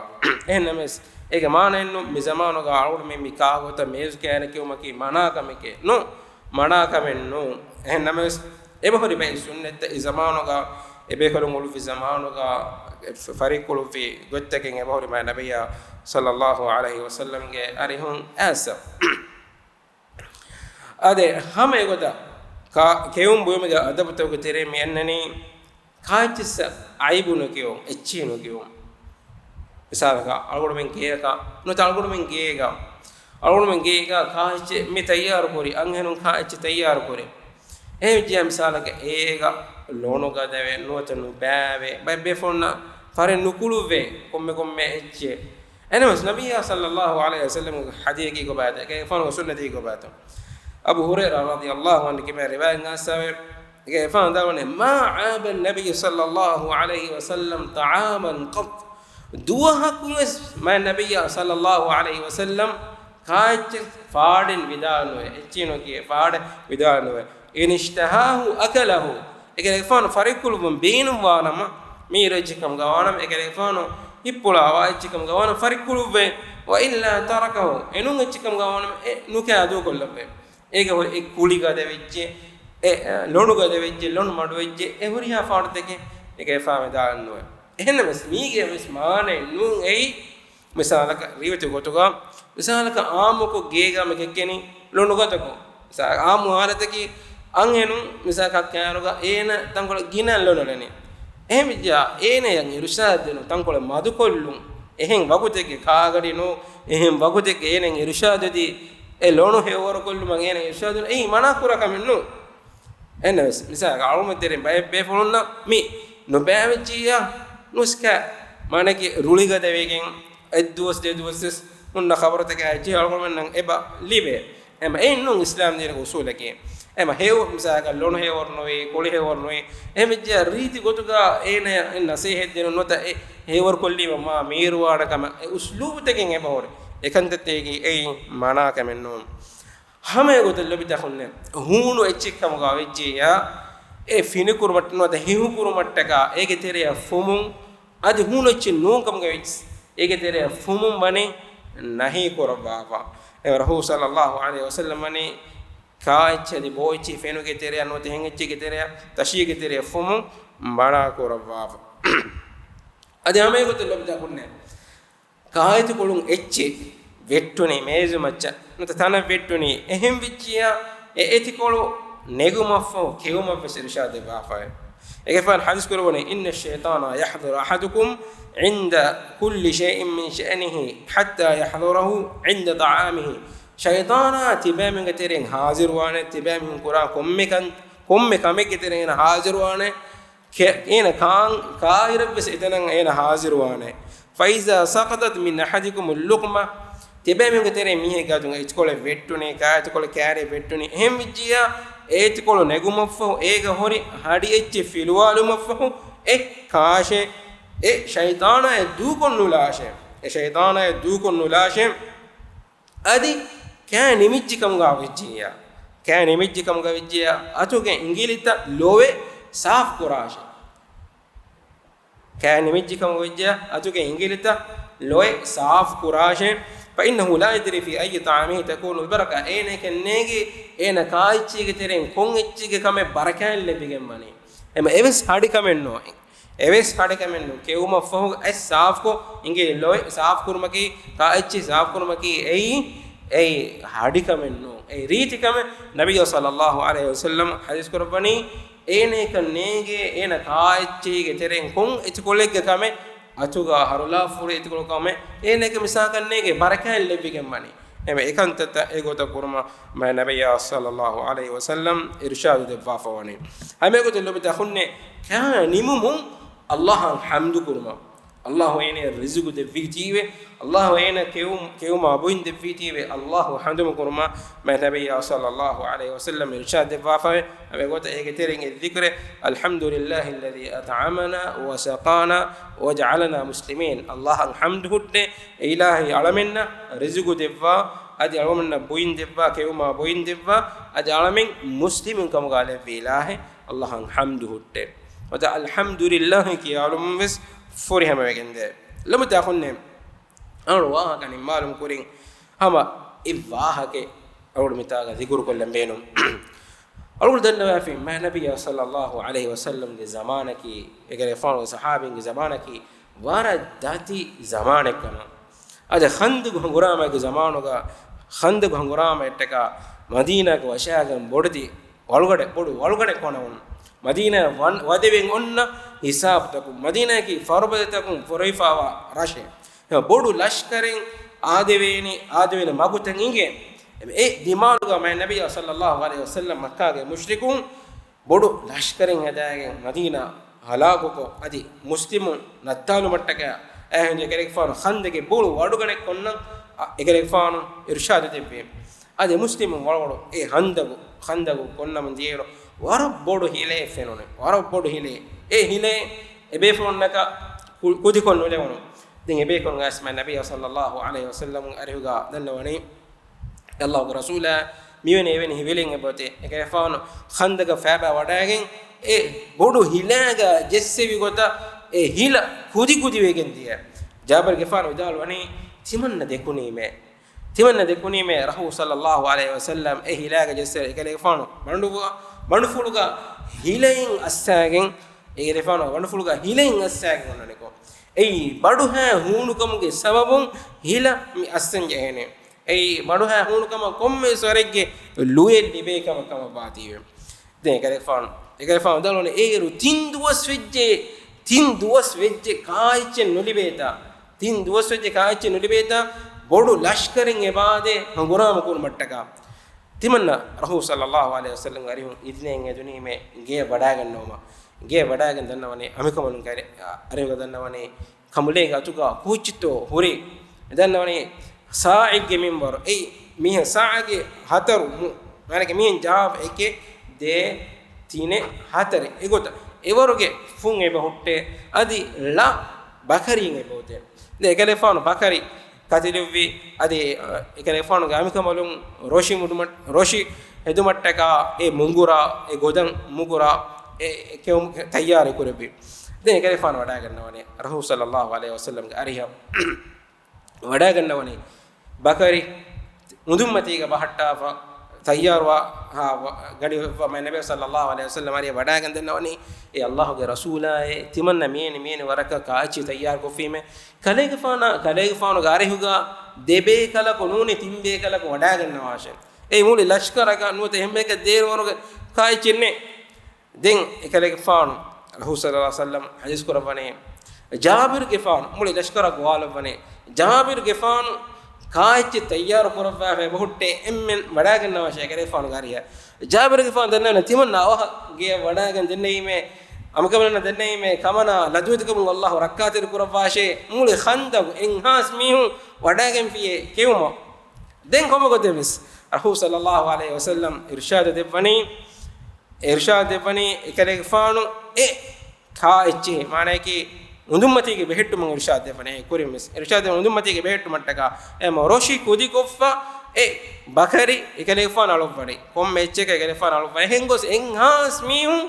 އެހެންނަމަވެސް، އޭގެ މާނައެއްނު، މި ޒަމާނުގަ އަޅުގަނޑުމެން މި ކާގޮތަށް މޭޒު ކައިރި ކެއުމަކީ މަނާކަމެކޭ ނޫން، މަނާކަމެއް ނޫން. އެހެންނަމަވެސް، އެބަހުރި ބައެއް ސުންނަތްތައް އެ ޒަމާނުގަ، އެބޭކަލުން އުޅުއްވި ޒަމާނުގަ، ފަ-، ފަރިއްކުޅުއްވި ގޮތްތަކެއް އެބަހުރި މާތް ނަބިއްޔާ ޞައްލައްލާހު ޢަލައިހި ވަސައްލަމްގެ އަރިހުން އައިސްފަ. އާދެ، ހަމަ އެގޮތަށް ކާ-، ކެއުން ބުއިމުގެ އަދަބުތަކުގެ ތެރޭ މި އަންނަނީ، ކާއެއްޗެއްސަށް އައިބު ނުކެއުން، އެއްޗިހި ނުކެއުން. މިސާލަކަށް، އަޅުގަނޑުމެން ގޭއަކަށް، ނުވަތަ އަޅުގަނޑުމެން ގޭގަ، އަޅުގަނޑުމެން ގޭގަ ކާއެއްޗެއް މި ތައްޔާރު ކުރި، އަންހެނުން ކާއެއްޗެއް ތައްޔާރު ކުރި. އެހެން ވެއްޖިއްޔާ މިސާލަކަށް އޭގަ ލޮނު ގަދަވެ، ނުވަތަ ނުބައިވެ، ބައެއް ބޭފުޅުންނަށް ފަރެއް ނުކުޅުއްވޭ، ކޮންމެ ކޮންމެ އެއްޗެއް. އެހެންނަމަވެސް، ނަބިއްޔާ ޞައްލައްލާހު ޢަލައިހި ވަސައްލަމްގެ ޙަދީޘްގައި ގޮވާތޯ، އެކަލޭގެފާނުގެ ސުންނަތީ ގޮވާތޯ؟ އަބޫ ހުރައިރާ ރަޟިޔައްލާހު ޢަންހު ކިބައިން ރިވާޔަތް އައިސްފަވޭ، އެކަލޭގެފާނު ވިދާޅުވަނީ، ما عاب النبي صلى الله عليه وسلم طعاما قط. ދުވަހަކުވެސް މާތް ނަބިއްޔާ ޞައްލައްލާހު ޢަލައިހި ވަސައްލަމް ކާއެއްޗެއް ފާޑެއް ވިދާޅު ނުވޭ، އެއްޗެއް ނުކިޔޭ، ފާޑެއް ވިދާޅު ނުވޭ. إن اشتهاه أكله. އެކަލޭގެފާނު ފަރިއްކުޅުއްވުން ބޭނުންވާނަމަ، މީރު އެއްޗެއް ކަމުގަ ވާނަމަ، އެކަލޭގެފާނު ހިތްޕުޅާވާ އެއްޗެއް ކަމުގަ ވާނަމަ ފަރިއްކުޅުއްވޭ. وإلا تركه. އެނޫން އެއްޗެއް ކަމުގަ ވާނަމަ، އެ ނުކާ ދޫކޮށްލައްވޭ. އޭގަ ހުރި އެ ކުޅި ގަދަވެއްޖެ، އެ، އެ، ލޮނު ގަދަވެއްޖެ، ލޮނު މަޑުވެއްޖެ، އެ ހުރިހާ ފާޑުތަކެއް އެކަލޭގެފާނު ވިދާޅު ނުވޭ. އެހެންނަމަވެސް، މީގެ ވެސް މާނައެއް ނޫން އެއީ، މިސާލަކަށް ރިވެތި ގޮތުގަ، މިސާލަކަށް އާއްމުކޮށް ގޭގަ މި ކެއްކެނީ ލޮނުގަދަކޮށް. މިސާ-، އާއްމު ހާލަތަކީ އަންހެނުން މިސާލަކަށް ކާރުގަ އޭނަ ތަންކޮޅެއް ގިނަ ލޮނު ލެނި. އެހެންވެއްޖާ އޭނަޔަށް އިރުޝާދު ދިނުން ތަންކޮޅެއް މަދުކޮށްލުން. އެހެން ވަގުތެއްގެ ކާގަޑި ނޫ، އެހެން ވަގުތެއްގެ އޭނައަށް އިރުޝާދު ދީ، އެ ލޮނު ހެޔޮވަރުކޮށްލުމަށް އޭނަ އިރުޝާދު ދިނުން އެއީ މަނާ ކުރާ ކަމެއް ނޫން. އެހެންނަމަވެސް، މިސާލަކަށް އަޅުމެން ތެރެއިން ބައެއް ބޭފުޅުންނަށް މި ނުބައިވެއްޖިއްޔާ ނުސްކާ މާނައަކީ ރުޅިގަދަވެގެން އެއްދުވަސް ދެދުވަސް ވެސް ހުންނަ ޚަބަރުތަކާ އެއްޗެހި އަޅުގަނޑުމެންނަށް އެބަ ލިބޭ. އެމަ އެއިން ނޫން އިސްލާމް ދީނުގެ އުސޫލަކީ. އެމަ ހެޔޮ މިސާލަކަށް ލޮނު ހެޔޮވަރު ނުވޭ، ކޮޅި ހެޔޮވަރު ނުވޭ. އެހެންވެއްޖެ ރީތި ގޮތުގަ އޭނަ ނަސޭހަތް ދިނުން ނުވަތަ އެ ހެޔޮވަރު ކޮށްލީމަ މާ މީރުވާނެ ކަމަށް އެ އުސްލޫބުތަކެއް އެބަ ހުރި. އެކަންތައްތަކަކީ އެއީ މަނާ ކަމެއް ނޫން. ހަމަ އެގޮތަށް ލޮބިތަކުންނެ ހޫނު އެއްޗެއް ކަމުގަ ވެއްޖިއްޔާ، އެ ފިނިކުރުމަށްޓަކާ ނުވަތަ ހިހުކުރުމަށްޓަކާ އޭގެ ތެރެއަށް ފުމުން، އަދި ހޫނު އެއްޗެއް ނޫން ކަމުގަ ވެއްޖެ އޭގެ ތެރެއަށް ފުމުން ވަނީ ނަހީ ކުރައްވާފަ. އެ ރަސޫލު ޞައްލައްލާހު ޢަލައިހި ވަސައްލަމް ވަނީ ކާ އެއްޗެއް އަދި ބޯ އެއްޗެއް ފެނުގެ ތެރެއަށް ނުވަތަ ހެން އެއްޗެއްގެ ތެރެއަށް، ތަށިއެއްގެ ތެރެއަށް ފުމުން މަނާ ކުރައްވާފަ. އަދި ހަމަ އެގޮތަށް ލޮބިތަކުންނެ ކާއެތިކޮޅުން އެއްޗެއް ވެއްޓުނީ މޭޒުމައްޗަށް ނުވަތަ ތަނަށް ވެއްޓުނީ، އެހެން ވެއްޖިއްޔާ އެ އެތިކޮޅު ނެގުމަށްފަހު ކެއުމަށް ވެސް އިރުޝާދު ދެއްވާފައެވެ. އޭގެފާނު ޙަދީޘް ކުރައްވަނީ، إن الشيطان يحضر أحدكم عند كل شيء من شأنه حتى يحضره عند طعامه. ޝައިޠާނާ ތިބޭމީހުންގެ ތެރެއިން ޙާޟިރުވާނެ، ތިބޭމީހުން ކުރާ ކޮންމެ ކަން، ކޮންމެ ކަމެއްގެ ތެރެއިން ޙާޟިރުވާނެ. ކެ-، އޭނަ ކާން، ކާއިރަށްވެސް އެތަނަށް އޭނަ ޙާޟިރުވާނެ. فإذا سقطت من أحدكم اللقمة، ތިބޭމީހުންގެ ތެރެއިން މީހެއްގެ އަތުން އެތިކޮޅެއް ވެއްޓުނީ، ކާއެތިކޮޅެއް ކާރިއެއް ވެއްޓުނީ، އެހެން ވެއްޖިއްޔާ އެ އެތިކޮޅު ނެގުމަށްފަހު އޭގަ ހުރި ހަޑި އެއްޗެއް ފިލުވާލުމަށްފަހު އެ ކާށޭ، އެ ޝައިޠާނާއެއް ދޫކޮށް ނުލާށޭ. އެ ޝައިޠާނާއެއް ދޫކޮށް ނުލާށޭ. އަދި ކާ ނިމިއްޖި ކަމުގަ ވެއްޖިއްޔާ، ކާ ނިމިއްޖި ކަމުގަ ވެއްޖިއްޔާ، އަތުގެ އިނގިލިތައް ލޮވެ ސާފު ކުރާށޭ. ކާ ނިމިއްޖި ކަމުގަ ވެއްޖިއްޔާ، އަތުގެ އިނގިލިތައް ލޮވެ ސާފު ކުރާށޭ. فإنه لا يدري في أي طعامه تكون البركة. އޭނައަކަށް ނޭނގޭ އޭނަ ކާ އެއްޗެއްގެ ތެރެއިން ކޮން އެއްޗެއްގެ ކަމެއް ބަރަކާތް ލެއްވިގެން ވަނީ. އެމަ އެވެސް ހަޑިކަމެއް ނޫން. އެވެސް ހަޑިކަމެއް ނޫން. ކެއުމަށްފަހު އެ ސާފުކޮށް، އިނގިލި ލޮވެ ސާފުކުރުމަކީ، ކާ އެއްޗެއް ސާފުކުރުމަކީ އެއީ، އެއީ ހަޑިކަމެއް ނޫން. އެއީ ރީތިކަމެއް. ނަބިއްޔާ ޞައްލައްލާހު ޢަލައިހި ވަސައްލަމް ޙަދީޘް ކުރައްވަނީ، އޭނައަކަށް ނޭނގޭ އޭނަ ކާ އެއްޗެއްގެ ތެރެއިން ކޮން އެތިކޮޅެއްގެ ކަމެއް އަތުގަ ހަރުލާފަ ހުރި އެތިކޮޅު ކަމެއް އޭނައަކަށް މިސާލަކަށް ނޭނގޭ ބަރަކާތް ލެއްވިގެން ވަނީ. އެމަ އެކަންތައްތައް އެގޮތަށް ކުރުމަށް މާ ނަބިއްޔާ ޞައްލައްލާހު ޢަލައިހި ވަސައްލަމް އިރުޝާދު ދެއްވާފަ ވަނީ. ހަމަ އެގޮތަށް ލޮބިތަކުންނޭ ކާ ނިމުމުން ﷲ އަށް ޙަމްދު ކުރުމަށް. ﷲ އޭނަޔަށް ރިޒުގު ދެއްވީތީވެ، ﷲ އޭނަ ކެއު-، ކެއުމާ ބުއިން ދެއްވީތީވެ، ﷲ އަށް ޙަމްދު ކުރުމަށް މާ ނަބިއްޔާ ޞައްލައްލާހު ޢަލައިހި ވަސައްލަމް އިރުޝާދު ދެއްވާފަވޭ. އެގޮތަށް އޭގެ ތެރެއިން އެ ޛިކުރެއް، الحمد لله الذي أطعمنا وسقانا وجعلنا مسلمين. ﷲ އަށް ޙަމްދު ހުއްޓޭ، އެ އިލާހީ އަޅަމެންނަށް ރިޒުގު ދެއްވާ، އަދި އަޅަމެންނަށް ބުއިން ދެއްވާ، ކެއުމާ ބުއިން ދެއްވާ، އަދި އަޅަމެން މުސްލިމުން ކަމުގަ ލެއްވި އިލާހެއް، ﷲ އަށް ޙަމްދު ހުއްޓޭ. އޮތަ އަލްޙަމްދުލިއްލާހި ކިޔާލުމުން ވެސް ފުރިހަމަވެގެންދޭ. ލޮބުތަކުންނޭ އަޅު ވާހަކަ ނިންމާލުމުގެ ކުރިން ހަމަ އެއް ވާހަކައެއް އަޅު މިތާގަ ޛިކުރު ކޮށްލަން ބޭނުން. އަޅުގަނޑު ދަންނަވާފި މާ ނަބިއްޔާ ޞައްލައްލާހު ޢަލައިހި ވަސައްލަމްގެ ޒަމާނަކީ، އެކަލޭގެފާނުގެ ޞަޙާބީންގެ ޒަމާނަކީ ވަރަށް ދަތި ޒަމާނެއް ކަމަށް. އަދި ޚަންދަޤު ހަނގުރާމައިގެ ޒަމާނުގަ، ޚަންދަޤު ހަނގުރާމައަށްޓަކާ މަދީނާގެ ވަށާގެން ބޮޑެތި ވަޅުގަނޑެއް، ބޮޑު ވަޅުގަނޑެއް ކޮނަވުނު. މަދީނާ ވަން-، ވަދެވެން އޮންނަ ހިސާބުތަކުން، މަދީނާއަކީ ފަރުބަދަތަކުން ފުރައިފާވާ ރަށެއް. އެ ބޮޑު ލަޝްކަރެއް އާދެވޭނީ، އާދެވޭނެ މަގުތައް އިނގޭ. އެ ދިމާލުގަ މާ ނަބިއްޔާ ޞައްލައްލާހު ޢަލައިހި ވަސައްލަމް މައްކާގެ މުޝްރިކުން ބޮޑު ލަޝްކަރެއް ހަދާގެން މަދީނާ ހަލާކުކޮށް، އަދި މުސްލިމުން ނައްތާލުމަށްޓަކާ އެހެން އެކަލޭގެފާނު ޚަންދަޤެއް ބޮޑު ވަޑުގަނޑެއް ކޮންނަން، އަ، އެކަލޭގެފާނު އިރުޝާދު ދެއްވި. އަދި މުސްލިމުން ވަޅުވަޅު އެ ޚަންދަޤު، ޚަންދަޤު ކޮންނަމުން ދިޔައިރު ވަރަށް ބޮޑު ހިލައެއް ފެނުނެ. ވަރަށް ބޮޑު ހިލައެއް. އެ ހިލައެއް އެބޭފުޅުންނަކަށް ކު-، ކުދިކޮށް ނުލެވުނު. ދެން އެބޭކަލުން އައިސް މާ ނަބިއްޔާ ޞައްލައްލާހު ޢަލައިހި ވަސައްލަމް އަރިހުގަ ދަންނަވަނީ، ﷲގެ ރަސޫލާ، މިވެނި އެވެނި ހިވެލިން އެބައޮތޭ. އެކަލޭގެފާނު ޚަންދަޤަށް ފައިބާ ވަޑައިގެން އެ ބޮޑު ހިލާގަ ޖެއްސެވި ގޮތަށް އެ ހިލަ ކުދިކުދިވެގެން ދިޔަ. ޖާބިރުގެފާނު ވިދާޅުވަނީ، ތިމަންނަ ދެކުނީމޭ. ތިމަންނަ ދެކުނީމޭ ރަސޫލު ޞައްލައްލާހު ޢަލައިހި ވަސައްލަމް އެ ހިލާގަ ޖެއްސެވި. އެކަލޭގެފާނު ބަނޑުފުޅުގަ، ބަނޑުފުޅުގަ ހިލައިން އައްސާގެން، އެކަލޭގެފާނު ބަނޑުފުޅުގަ ހިލައިން އައްސާގެން އޮންނަނިކޮށް، އެއީ ބަޑުހައި ހޫނުކަމުގެ ސަބަބުން ހިލަ މި އައްސަން ޖެހޭނެ. އެއީ ބަޑުހައި ހޫނުކަމަށް ކޮންމެވެސް ވަރެއްގެ ލުޔެއް ލިބޭ ކަމަށް ކަމަށް ވާތީވެ. ދެން އެކަލޭގެފާނު، އެކަލޭގެފާނު ވިދާޅުވަނީ، އޭރު ތިން ދުވަސް ވެއްޖެ، ތިން ދުވަސް ވެއްޖެ ކާއެއްޗެއް ނުލިބޭތާ، ތިން ދުވަސް ވެއްޖެ ކާއެއްޗެއް ނުލިބޭތާ، ބޮޑު ލަޝްކަރެއް އެބާދޭ ހަނގުރާމަ ކުރުމަށްޓަކާ. ތިމަންނަ ރަސޫލު ޞައްލައްލާހު ޢަލައިހި ވަސައްލަމްގެ އަރިހުން އިޛިނެއް އެދުނީމޭ ގެޔަށް ވަޑައިގަންނަވުމަށް. ގެޔަށް ވަޑައިގެން ދަންނަވަނީ، އަނބިކަނބަލުންގެ އަރި-، އަރިހުގަ ދަންނަވަނީ، ކަނބުލޭގެ އަތުގަ ކުއްޗިތޯ ހުރި. ދަންނަވަނީ ސާޢެއްގެ މިންވަރު. އެއީ މީހެއް ސާޢެއްގެ ހަތަރު މު-، މާނައަކީ މީހެއް ޖާބަ އެކެއް ދޭ ތިނެއް ހަތަރެއް އެގޮތަށް އެވަރުގެ ފުން އެބަ ހުއްޓޭ. އަދި ޅަ ބަކަރީން އެބަ އޮތޭ. ދެން އެކަލޭގެފާނު ބަކަރި ކަތިލުއްވި. އަދި، އަ، އެކަލޭގެފާނުގެ އަނބިކަނބަލުން ރޮށި މުޑުމަ-، ރޮށި ހެދުމަށްޓަކާ އެ މުނގުރާ، އެ ގޮދަން މުގުރާ، އެ، އެ ކެއުމުގެ ތައްޔާރީ ކުރެއްވި. ދެން އެކަލޭގެފާނު ވަޑާގަންނަވަނީ. ރަސޫލު ޞައްލައްލާހު ޢަލައިހި ވަސައްލަމްގެ އަރިހަށް ވަޑާގަންނަވަނީ. ބަކަރި އުނދުންމަތީގަ ބަހައްޓާފަ، ތައްޔާރުވާ، ހާ، ވަ-، ގަޑިވެފަ މަ ނަބީ ޞައްލައްލާހު ޢަލައިހި ވަސައްލަމް އަރިހަށް ވަޑާގަން ދަންނަވަނީ. އޭ އައްލާހުގެ ރަސޫލާއޭ، ތިމަންނަ މިއެނި، މިއެނި ވަރަކަށް ކާއެއްޗެއް ތައްޔާރު ކޮށްފީމޭ. ކަލޭގެފާނާ، ކަލޭގެފާނުގެ އަރިހުގަ ދެބޭކަލަކު ނޫނީ ތިންބޭކަލަކު ވަޑާގަންނަވާށޭ. އޭ މުޅި ލަޝްކަރަކަށް ނުވަތަ އެހެން ބޭކަށް ދޭން ވަރުގެ ކާއެއްޗެއް ނެތް. ދެން އެކަލޭގެފާނު ރަސޫލު ޞައްލައްލާހު ޢަލައިހި ވަސައްލަމް ޙަދީޘް ކުރައްވަނީ، ޖާބިރުގެފާނު މުޅި ލަޝްކަރަށް ގޮވާލައްވަނީ. ޖާބިރުގެފާނު ކާއެއްޗެއް ތައްޔާރު ކުރައްވާފަ އެބަހުއްޓޭ އެންމެން ވަޑާގަންނަވާށޭ އެކަލޭގެފާނުގެ އަރިހަށް. ޖާބިރުގެފާނު ދަންނަވަނީ ތިމަންނަ އަވަހަށް ގެޔަށް ވަޑާގަން ދެންނެވީމޭ، އަނބިކަނބަލުންނަށް ދެންނެވީމޭ، ކަމަނާ ލަދުވެތިކަމުން އައްލާހު ރައްކާތެރި ކުރައްވާށޭ. މުޅި ޚަންދަގު އެއްހާސް މީހުން ވަޑާގެންފިޔޭ ކެއުމަށް. ދެން ކޮންމެ ގޮތެއްވެސް ރަސޫލު ޞައްލައްލާހު ޢަލައިހި ވަސައްލަމް އިރުޝާދު ދެއްވަނީ، އިރުޝާދު ދެއްވަނީ އެކަލޭގެފާނު އެ ކާއެއްޗެހި، މާނައަކީ އުނދުންމަތީގެ ބެހެއްޓުމަށް އިރުޝާދު ދެއްވަނީ. ކުރިންވެސް އިރުޝާދު އުނދުންމަތީގެ ބެހެއްޓުމަށްޓަކާ އެ މަ-، ރޮށި ކުދިކޮށްފަ އެ ބަކަރި އެކަލޭގެފާނު އަޅުއްވަނީ. ކޮންމެ އެއްޗެއް އެކަލޭގެފާނު އަޅުއްވަނީ. އެހެން ގޮސް އެއްހާސް މީހުން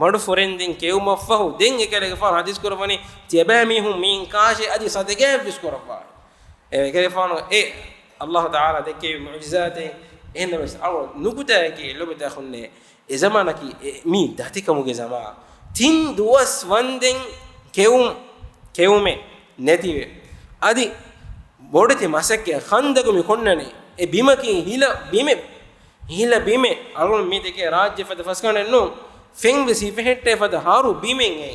މަޑު ފުރެންދެން ކެއުމަށްފަހު، ދެން އެކަލޭގެފާނު ޙަދީޘް ކުރައްވަނީ، ތިޔަބައިމީހުން މީން ކާށޭ އަދި ޞަދަޤާތްވެސް ކުރައްވާށޭ. އެ އެކަލޭގެފާނު އެ އައްލާހު ތަޢާލާ ދެއްކެވި މުޢުޖިޒާތެއް. އެހެންނަމަވެސް އަޅު ނުކުތާއަކީ ލޮބުތާ ހުންނޭ. އެ ޒަމާނަކީ އެ މީ ދަތިކަމުގެ ޒަމާން. ތިން ދުވަސް ވަންދެން ކެއުން، ކެއުމެއް ނެތިވެ. އަދި ބޮޑެތި މަސައްކަތް ޚަންދަގު މި ކޮންނަނީ. އެ ބިމަކީ ހިލަ ބިމެއް. ހިލަ ބިމެއް. އަޅުން މި ދެކޭ ރާއްޖެ ފަދަ ފަސްގަނޑެއް ނޫން. ފެން ވެސް ހިފެހެއްޓޭ ފަދަ ހަރު ބިމެއް އެ.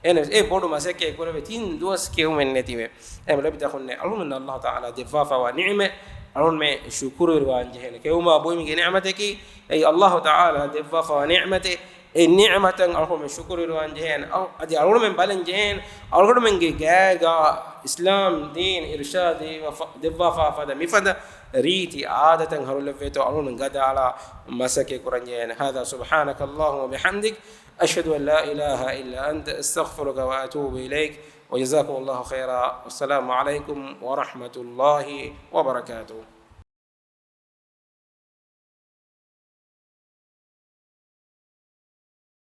އެހެނަސް އެ ބޮޑު މަސައްކަތް ކުރެވޭ ތިން ދުވަސް ކެއުމެއް ނެތިވެ. އެ ލޮބުތާ ހުންނޭ. އަޅުން އައްލާހު ތަޢާލާ ދެއްވާފަވާ ނިޢުމަތް އަޅުންމެ ޝުކުރުވެރިވާން ޖެހޭނެ. ކެއުމާ ބުއިމީގެ ނިޢުމަތަކީ އެއީ އައްލާހު ތަޢާލާ ދެއްވާފަވާ ނިޢުމަތެއް. އެ ނިޢުމަތަށް އަޅުގަނޑުމެން ޝުކުރުވެރިވާން ޖެހޭނެ. އަ-، އަދި އަޅުގަނޑުމެން ބަލަން ޖެހޭނެ، އަޅުގަނޑުމެންގެ ގާގާ އިސްލާމް ދީން އިރުޝާދު ދެއްވާފަ-، ދެއްވާފަ ފަދަ މިފަދަ ރީތި އާދަތައް ހަރުލެއްވޭތޯ އަޅުގަނޑުމެން ގަދައަޅާ މަސައްކަތް ކުރަން ޖެހޭނެ. هذا سبحانك اللهم وبحمدك، أشهد أن لا إله إلا أنت، أستغفرك وأتوب إليك، وجزاكم الله خيرا، والسلام عليكم ورحمة الله وبركاته.